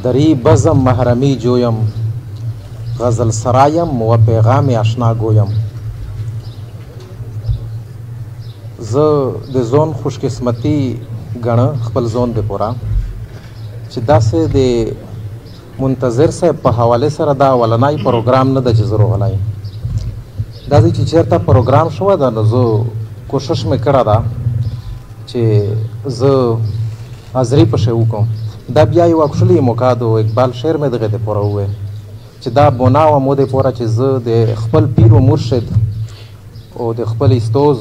دری بزم محرمی جویم، غزل سرایم و پیغام آشنا گویم. زه د ځون خوشقسمتي ګڼم خپل ځون د پوره چې داسې د منتظر صاحب په حواله سره دا اولنی پروګرام نه ده چې زه روغلی. دا چې چېرته پروګرام شوی ده نو زه کوشش مې کړی ده چې زه حاضري پکښې وکړم. دا بیا یوه کښلې موقع ده. اقبال شعر مې دغې دپاره وویل چې دا بنا وه مو دپاره چې زه د خپل پیر و مرشد او د خپل استوز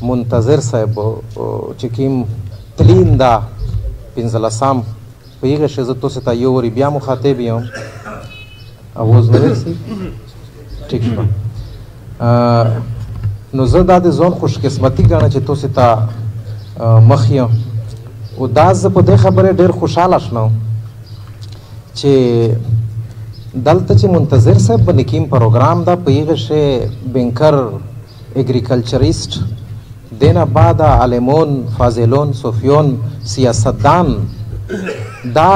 منتظر صاحب چې کوم تلین ده پنځلسم په هغې کښې زه تاسو ته یو وري بیا مخاطب یم. اواز نه رسي؟ ټیک شوه. نو زه دا د ځان خوشقسمتي ګڼم چې تاسو ته مخ یم، او دا زه په دې خبرې ډېر خوشحاله شنم چې دلته چې منتظر صاحب باندې کوم پروګرام ده په هغې کښې بینکر، اګریکلچریست، دینه بعد عالمون، فاضلون، صوفیون، سیاستدان دا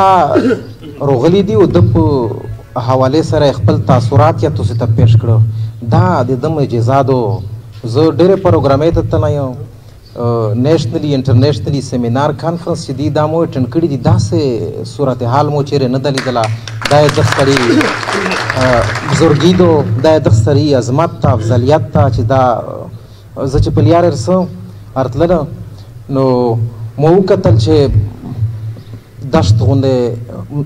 روغلي دي او د په حواله سره خپل تاثرات یا تاسو ته پیش کړو. دا د ده معجزه ده. زه ډېرې پروګرامې ته تللی یم، nationally internationally seminar conference چې دي دا مو attend کړي دي، داسې صورتحال مو چېرې نه ده لیدله. دا یې دغه سړي بزرګي دو، دا یې دغه سړي عظمت ته، افضلیت ته چې دا زه چې په لیار ارسم ارتلله نو مو وکتل چې دشت غوندې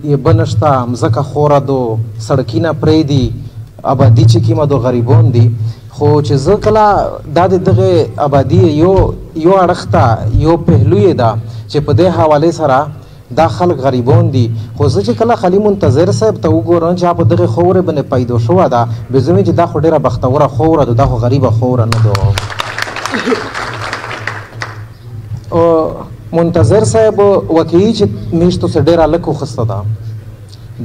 یې به نشته، مځکه خوره دو، سړکونه پرېږدي، آبادي چې کومه دو غریبون دي. خو چې زه کله دا د دغې آبادي یو یو اړخ ته یو پهلو یې ده چې په دې حوالې سره دا خلک غریبون دي، خو زه چې کله خالي منتظر صاحب ته وګورم چې په دغې خاورې باندې پیدا شوه ده، بیا زه وایم چې دا خو ډېره بختوره خاوره ده، دا خو غریبه خاوره نه ده. منتظر صاحب واقعي چې میشتو څه ډېره لږ وخسته ده،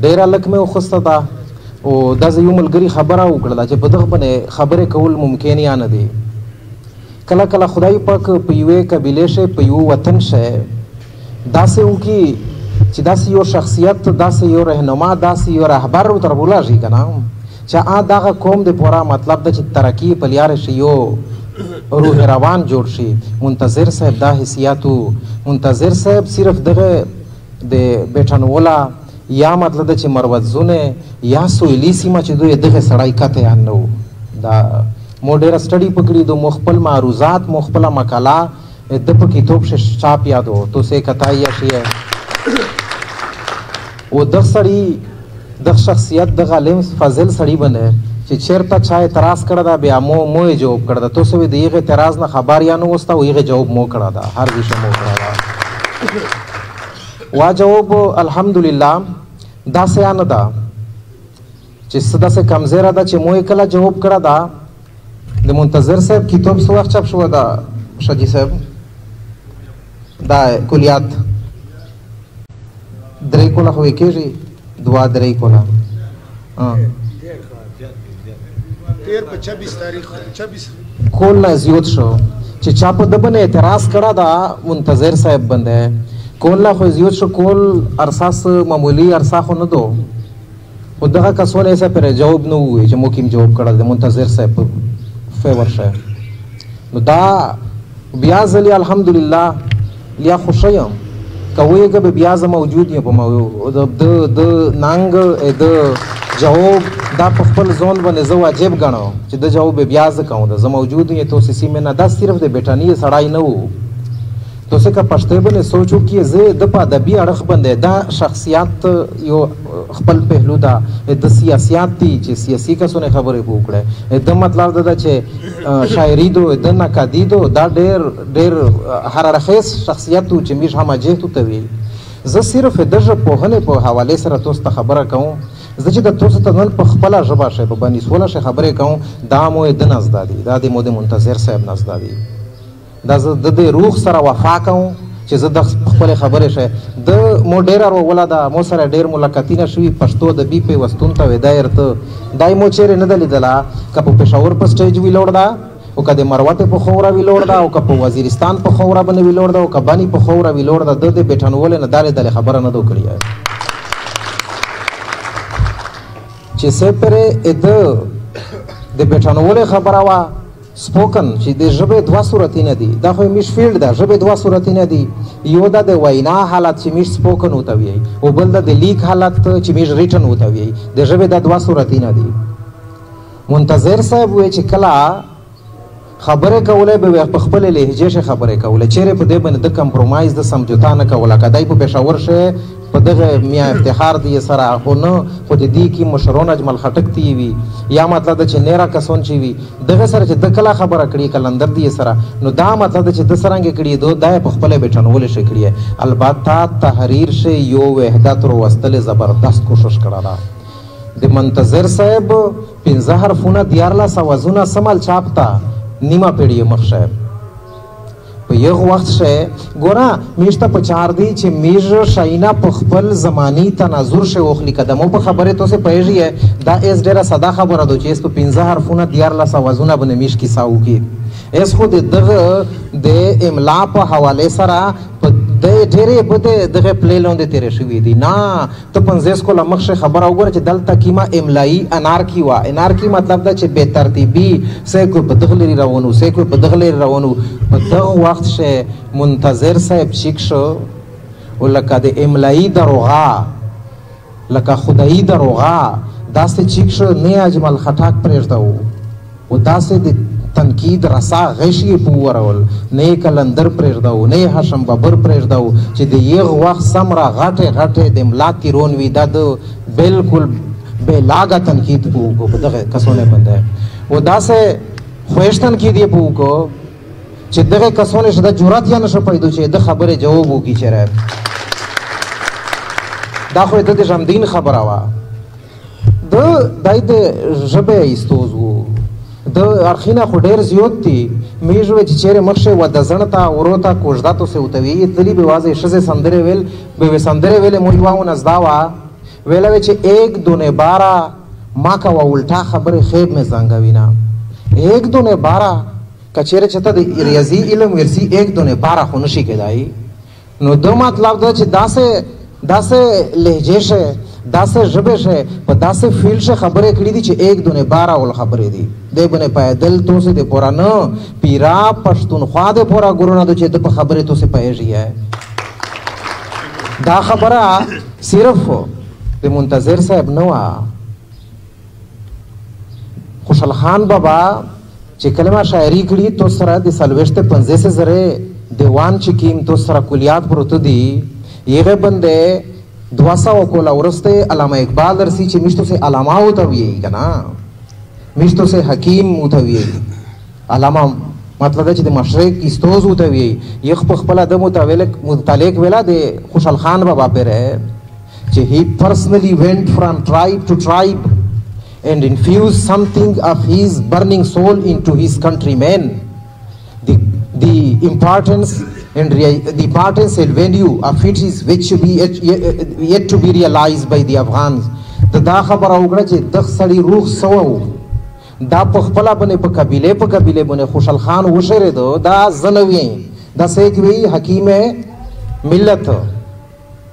ډېره لږ مې وخسته ده. او دا زه یو ملګري خبره وکړله چې په دغه باندې خبرې کول ممکن یا نه دی. کله کله خدای پاک په یوې قبیلې شي، په یو وطن شي داسې وکړي چې داسې یو شخصیت، داسې یو رهنما، داسې یو رهبر ورته ولاړ که نه چې دغه قوم د پوره مطلب ده چې ترقي په لیارې شي، یو روح روان جوړ شي. منتظر صاحب دا حیثیت و. منتظر صاحب صرف دغه د بیټنولا یا مطلب ده چې مروتزونه یا سویلي سیمه چې دوی دغه سړی کته یا نه و. دا مو ډېره سټډي پکړي دو، مو خپل معروضات، مو خپله مقاله د په کتاب کښې چاپ یادو تو سه کتای یا شي. او دغه سړي دغه شخصیت دغه عالم فاضل سړي باندې چې چېرته چا اعتراض کړی ده بیا مو یې جواب کړی ده. تاسو د هغې اعتراض نه خبر یا نه وسته او هغې جواب مو کړی ده، هر ځای مو کړی ده. وا جواب الحمدلله داسې یا نه ده چې څه داسې کمزوره ده چې مو یې کله جواب کړی ده. د منتظر صاحب کتاب څه وخت چاپ شوی ده شاجي صاحب؟ دا کلیات درې کوله خو یې کېږي، دوه درې کوله. تیر په 26 تاریخ 26 کول نه زیات شو چې چا په ده باندې اعتراض کړه ده منتظر صاحب باندې کول نه خو زیات شو. کول ارساس معمولي ارسا خو نه دو، خو دغه کسونه یې پر جواب نه ووایي چې مو کوم جواب کړی د منتظر صاحب په فیور شه. نو دا بیا ځلې الحمدلله لیا خوښه یم که ویږه به بیا زه موجود یم په د ننګ د جواب دا په خپل ځان باندې زه واجب ګڼم چې د جواب به بیا زه کوم، زه موجود یم. تاسو سیمې نه دا صرف د برټانیې سړی نه و. تاسو که پښتو باندې سوچ وکړئ، زه د په ادبي اړخ باندې دا شخصیت یو خپل پهلو ده، د سیاسیات دي چې سیاسي کسونه خبرې وکړي، د مطلب دا ده چې شاعري دو، د نقادي دو، دا ډېر ډېر هر اړخیز شخصیت و چې موږ هم جهت ته وي. زه صرف د ژبپوهنې په حوالې سره تاسو ته خبره کوم. زه چې د تاسو ته نن په خپله ژبه شی په بنیسوله شی خبرې کوم، دا مو یې د نه زده دي، دا د مو د منتظر صاحب نه زده دي. دا زه د دې روح سره وفا کوم چې زه د خپلې خبرې شی د مو ډېره روله ده، مو سره ډېر ملاقاتونه شوي، پښتو ادبي پیوستون ته وې دا ورته دا یې مو چېرې نه ده لیدله. که په پېښور په سټیج ویلوړ ده، او که د مروتې په خوره ویلوړ ده، او که په وزیرستان په خوره باندې ویلوړ ده، او که بني په خوره ویلوړ ده، د دې بیټنولې نه دا لیدلې خبره نه ده کړې. چې څه پرې د د بیټنولې خبره وه سپوکن چې د ژبې دوه صورتونه دي، دا خو میش فیلډ ده، ژبې دوه صورتونه دي، یو دا د وینا حالت چې میش سپوکن ورته وایي او بل دا د لیک حالت چې میش ریټن ورته وایي. د ژبې دا دوه صورتونه دي. منتظر صاحب وایي چې کله خبرې کولې به په خپلې لهجې شي خبرې کولې، چیرې په دې باندې د کمپرومایز د سمجوتا نه کوله. که دی په پېښور شي په دغه میا افتخار دی سره خو نه، خو د دې کې مشرون اجمل خټک دی وي یا مطلب ده چې نیرا کسون چې وي دغه سره چې د کله خبره کړي کلندر دی سره، نو دا مطلب ده چې د سرنګ کړي دو دا په خپله بیټنول شي کړي. البته تحریر شي یو وحدت وروستل زبردست کوشش کړه ده. د منتظر صاحب 5 حرفونه 13 اوازونه سمل چاپ ته نیمه پیړۍ مخ شه په یو وخت شه ګوره میشته په چار دی چې میژ شاینا په خپل زمانی تناظر شه اوخلی قدمو په خبره تو سه پېږي. دا اس ډیره ساده خبره ده چې اس په 5 حرفونه 13 اوازونه باندې میش کیسه وکي. اس خو د دغه د املا په حواله سره په د ډېرې په دغه پلی لاندې تېرې شوې دي. نه ته 50 کوله مخ شه خبره وګوره چې دلته کیمه املایي انارکي وه. انارکي مطلب دا چې بې ترتیبي، څه کو په دغه لرې روانو، څه کو په دغه لرې روانو. په دغه وخت شه منتظر صاحب چیک شو او لکه د املایي دروغه، لکه خدایي دروغه داسې چیک شو، نه اجمل خټک پرېږده او داسې د تنقید رسا غشي یې په وورول، نه یې کلندر پرېږدو، نه یې هاشم بابر پرېږدو چې د یغ وخت سمره غټې غټې د ملا تیرون وي. دا د بالکل بې لاګه تنقید په وکړو په دغه کسونه باندې او داسې خوښ تنقید یې په وکړو چې دغه کسونه چې دا جرأت یې نه شو پیدا چې د خبرې جواب وکړي. چېرې دا خو د ژمدین خبره وه، د دای د ژبې ایستوز وو، د ارخینه خو ډېر زیات دي. میږ وی چې چیرې مخ شي و د زڼه ته ورو ته کوژده ته سه وتوي تللی به وازې ښځې سندرې ویل به وې سندرې ویلې مو یوه ونه زده وه، ویله وی چې ایک دونه باره ما کوه الټا خبرې خیب مې زنګوي نه. ایک دونه باره که چیرې چې ته د ریاضي علم ورسي ایک دونه باره خو نشي کېدای. نو د مطلب دا چې داسې لهجې شه، داسې ژبې شه، په داسې فیلډ شه خبرې کړې دي چې ایک دونه باره ول خبرې دي. دی باندې پیدل توسې د پوره نه پیرا پښتونخوا د پوره ګورونه ده چې د په خبرې توسې پوهېږي. دا خبره صرف د منتظر صاحب نه وه. خوشحال خان بابا چې کله ما شاعري کړي تو سره د 40-50 زره دیوان چې کیم تو سره کلیات پروت دي، یغه باندې 200 کوله وروسته علامه اقبال درسي چې میشتو سه علامه ورته وایي که نه، میشتو سه حکیم ورته وایي، علامه مطلب دا چې د مشرق استوز ورته وایي. یخ په خپله د متعلق ویله د خوشحال خان بابا پرې چې he personally went from tribe to tribe and infused something of his burning soul into his countrymen. The importance and the importance and value of it is which be yet to be realized by the Afghans. د دا خبره وکړه چې دغه سړي روح سوه و، دا په خپله باندې په قبیلې په قبیلې باندې خوشحال خان وشرېدو. دا زه نه ویم، دا څه وي حکیم ملت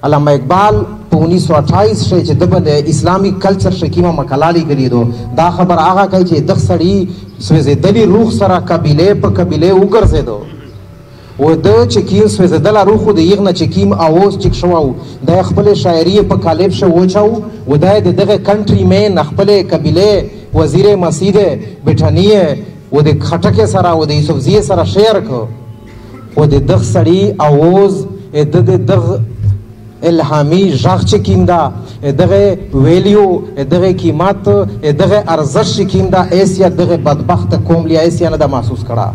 علامه اقبال په 1928 شي چې د باندې اسلامي کلچر شي کیمه مقاله لیکلې ده. دا خبره هغه کوي چې دغه سړي سوځېدلي روح سره قبیلې په قبیلې وګرځېدو و د چې کیم سوځېدله روح د یغ نه چې کیم اواز چې شوه دا خپلې شاعري په کالب شه وچاو و دا د دغه کنټري مین خپلې قبیلې وزیر مسید برټانیې و د خټکې سره و د یوسفزیې سره شعر کو و د دغه سړي اواز د دغه الهامي ږغ چې کیم ده، دغه ویلیو، دغه قیمت، دغه ارزښت چې کیم ده، ایس یا دغه بدبخت قوم لیا ایس یا نه ده محسوس کړه.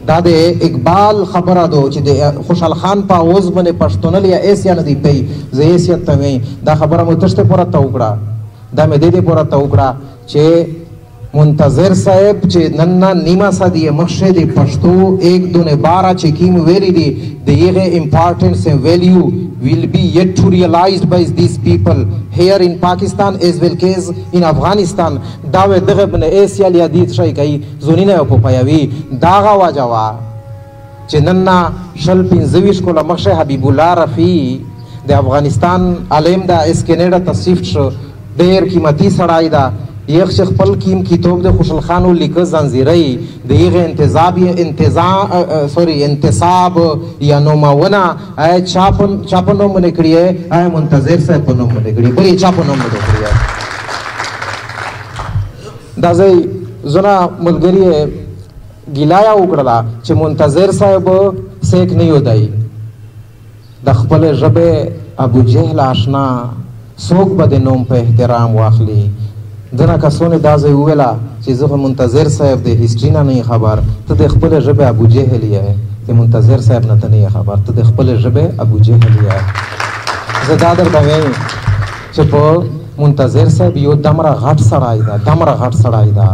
دا د اقبال خبره ده چې د خوشحال خان په اواز باندې پښتونه لیا ایس یا نه دی پی زه ایس یا ته ویم. دا خبره مو تشته پوره ته وکړه، دا مې دې دې پوره ته وکړه چې منتظر صاحب چې نن نه نیمه صدي مخ د پښتو ایک دونه باره چې کیم ویلي دي د هغې importance and value will be yet to realized by these people here in Pakistan as well as in Afghanistan. دا وې دغه بنه ایسیا لیا دي شي کوي زونینه په پیاوي. داغه وجه وه چې نن نه 25 کوله مخ حبیب الله رفیع د افغانستان عالم دا اس کینیډا ته شفټ شو. ډېر قیمتي سړی ده. یخ چې خپل کیم کتاب د خوشحال خان ولیکه زنځیرۍ د هغې انتصاب یا نومونه آیا چا په نوم باندې کړي، آیا منتظر صاحب په نوم باندې کړي، بل یې چا په نوم باندې کړي. دا ځای زونه ملګري ګیله یې وکړله چې منتظر صاحب سیک نه یو دی، د خپلې ژبې ابو جهل آشنا څوک به د نوم په احترام واخلي. دنه کسونه دا ځای وویله چې زه خو منتظر صاحب د هسټري نه نه خبر، ته د خپلې ژبې ابو جهل یې، د منتظر صاحب نه ته نه یې خبر، ته د خپلې ژبې ابو جهل یې. زه دا درته وایم چې په منتظر صاحب یو دمره غټ سړی ده، دمره غټ سړی ده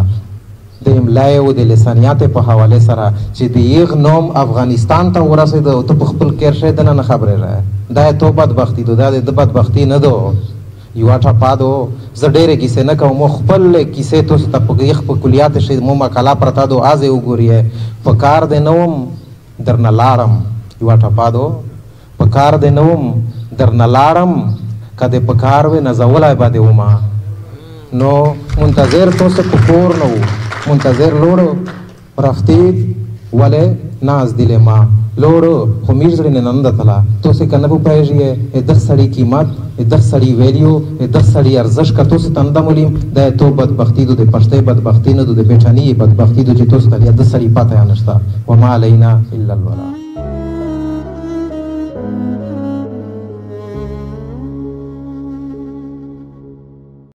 د املای او د لسانیات په حواله سره چې د یغ نوم افغانستان ته ورسېده او ته په خپل کیر شی دنه نه خبرېږې. دا یې تو بدبختي ده، دا د بدبختي نه ده. یوه ټپه ده، زه ډېرې کیسې نه کوم، خپل کیسې تاسو ته په یخ په کلیات شي مو مقاله پرته ده، ازې وګورئ. په کار دی نه وم درنه لاړم، یوه ټپه ده، په کار دی نه وم درنه لاړم، که دې په کار وې نزولی به دې ومه. نو منتظر تاسو په کور نه و، منتظر لوړو رفتید ولې ناز دلې ما لوړو خو میر زړه نه ننده تله. تاسو که نه پوهېږئ د سړي قیمت، د سړي ویلیو، د سړي ارزښت که تاسو ته نه معلوم، دا تو بدبختي ده، د پښتې بدبختي نه ده، د بېټنۍ بدبختي ده چې تاسو ته د سړي پته یې نشته. وما علینا الا البلاغ.